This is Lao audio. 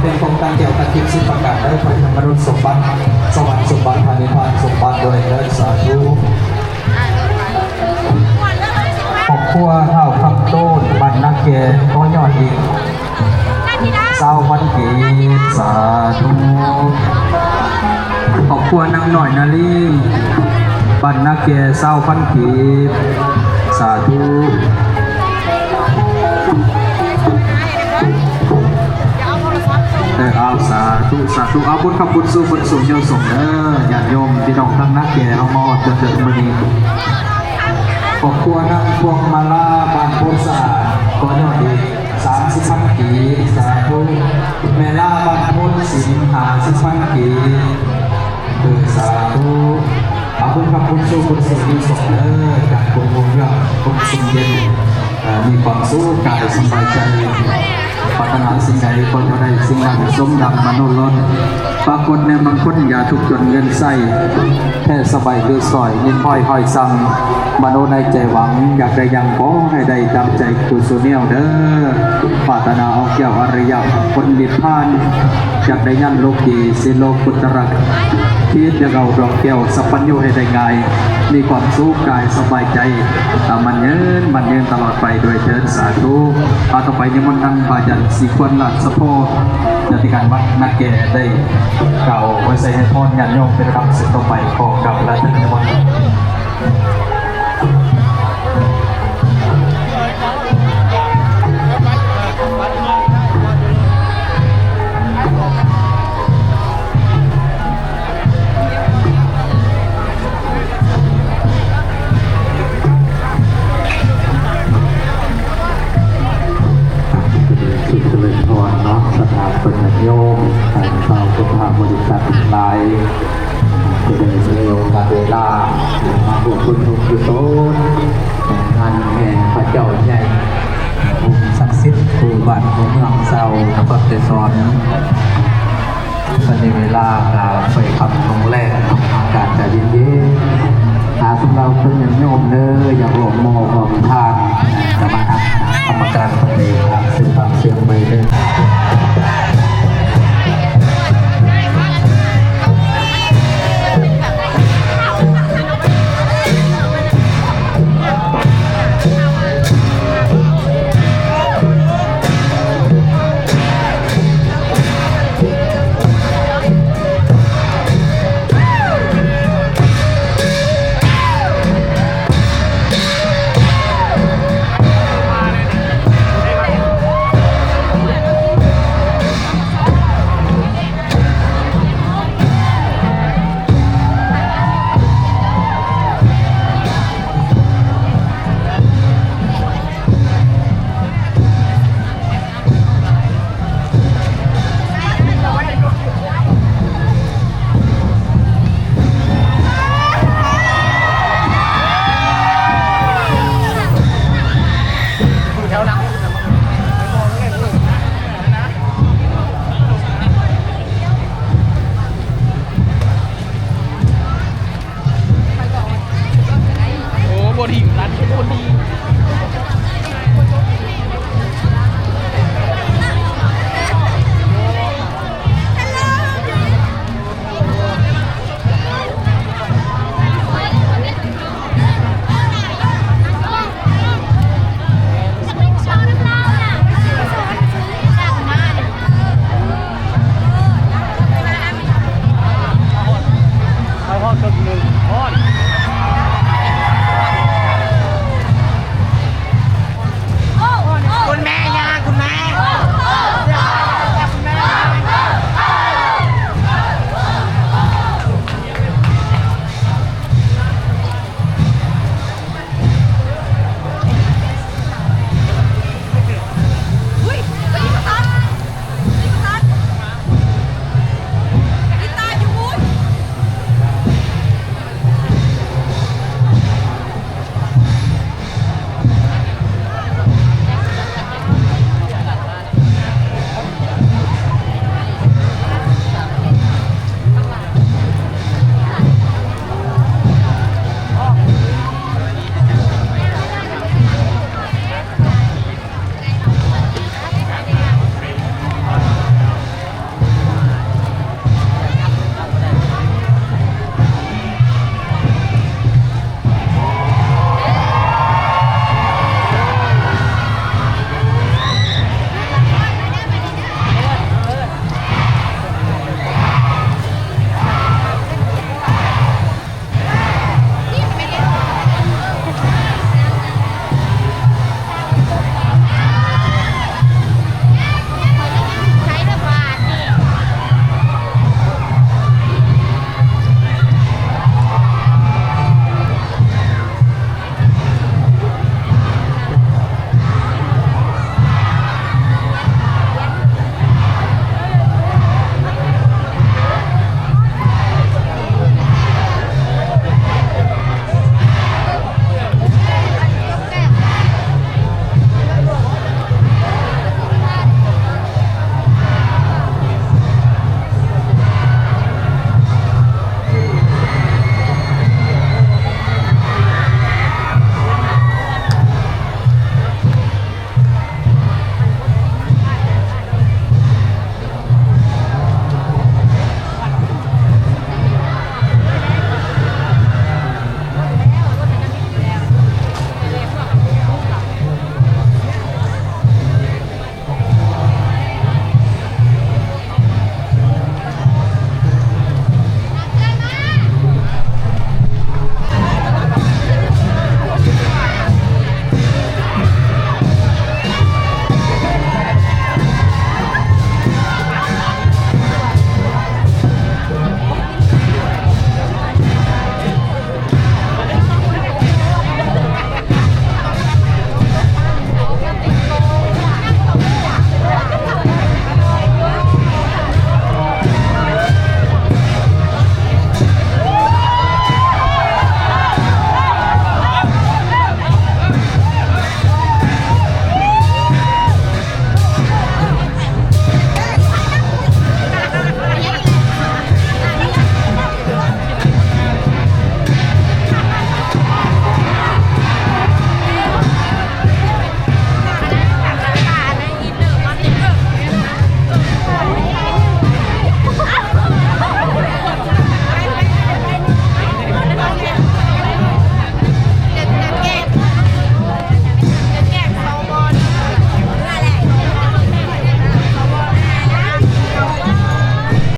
ເປັນຂອງຕັ້ງແກ້ວຕັ້ງຈິດສິບປະການເດີ ໄພທຳມະນຸດສົມບັດ ສະຫວັນສົມບັດ ພະນິບພານສົມບັດດ້ວຍເດີ ສາທຸ. ຄອບຄົວທ້າວຄຳໂຕນ ບ້ານນາແກ່ ຂໍຍອດອີກຊາວພັນກີບ ສາທຸ. ຄອບຄົວນາງນ້ອຍນາລີ ບ້ານນາແກ່ ຊາວພັນກີບ ສາທຸ. ເອີ ເອົາ ສາທຸ ສາທຸ. ເອົາ ບຸນຄຳບຸນສູ່ບຸນສຸກຍາດສົງເດີ ຍາດໂຍມພີ່ນ້ອງທາງນາແກ່ເຮົາມາຮອດເຖິງມື້ນີ້. ຄອບຄົວນາງພວງມາລາ ບ້ານໂພນສະອາດ ຂໍຍອດອີກສາມສິບພັນກີບ ສາທຸ. ແມ່ລາ ບ້ານໂພນສິນ ຫ້າສິບພັນກີບ ເອີ ສາທຸ. ເອົາບຸນຄຳບຸນສູ່ບຸນສຸກຍາດສົງເດີ ການກຸນຮຸ່ງເຮືອງ ຄົນຊຸ່ມເຢັນ ເອີ ມີຄວາມສຸກກາຍສະບາຍໃຈ ປາດຖະໜາສິ່ງໃດກໍຈະໄດ້ສິ່ງນັ້ນ ສົມດັ່ງມະໂນລົດ ປາກົດໃນມັງຄຸນ ຢ່າທຸກຈົນເງິນໃຊ້ ແທ້ສະບາຍຄືສອຍ ເງິນຫ້ອຍຫ້ອຍສັ່ງ ມະໂນໃນໃຈຫວັງ ຢາກໄດ້ຫຍັງຂໍໃຫ້ໄດ້ຕາມໃຈກູສູ່ແນວເດີ ປາດຖະໜາເອົາແກ້ວອະລິຍະຜົນນິບພານ ຢາກໄດ້ຍານໂລກີ ສິໂລກຸດຕະຣະ ຄິດຢາກເອົາດອກແກ້ວສັບພັນຍູໃຫ້ໄດ້ງ່າຍ ມີຄວາມສຸກກາຍສະບາຍໃຈ ອາ ໝັ້ນຍືນ ໝັ້ນຍືນຕະຫຼອດໄປດ້ວຍເທີ້ນ ສາທຸ. ອາ ຕໍ່ໄປນິມົນທ່ານພະອາຈານສີຄວັນ ລາດສະໂພ ຈາຕິການວັດນາແກ່ ໄດ້ກ່າວໄວ້ໄຊໃຫ້ພອນຍາດໂຍມເປັນລຳດັບສືບຕໍ່ໄປ ຂໍກາບລານນິມົນ. ສຸກຈະເລີນພອນເນາະ ສະຖາບັນຍາດໂຍມ ທ່ານຊາວພຸດທະບໍລິສັດທັງຫຼາຍ ທີ່ໄດ້ມີໂອກາດເວລາ ມາຮ່ວມບຸນຮ່ວມກຸສົນ ງານແຫ່ພະເຈົ້າໃຫຍ່ ອົງສັກສິດ ຄູ່ບ້ານຄູ່ເມືອງ ຊາວນະຄອນໄກສອນ. ຕອນນີ້ເວລາກະໄປຄ່ຳລົງແລງເນາະ ອາກາດກະເຢັນໆ ອາ ສຳລັບເພິ່ນຍາດໂຍມເດີ ຢາກຮ່ວມໂມຮ່ວມທານ ກະມາທາງຄະນະກຳມະການເພິ່ນເອງ ຊື້ບາງເຊື່ອງໄວ້ເດີ.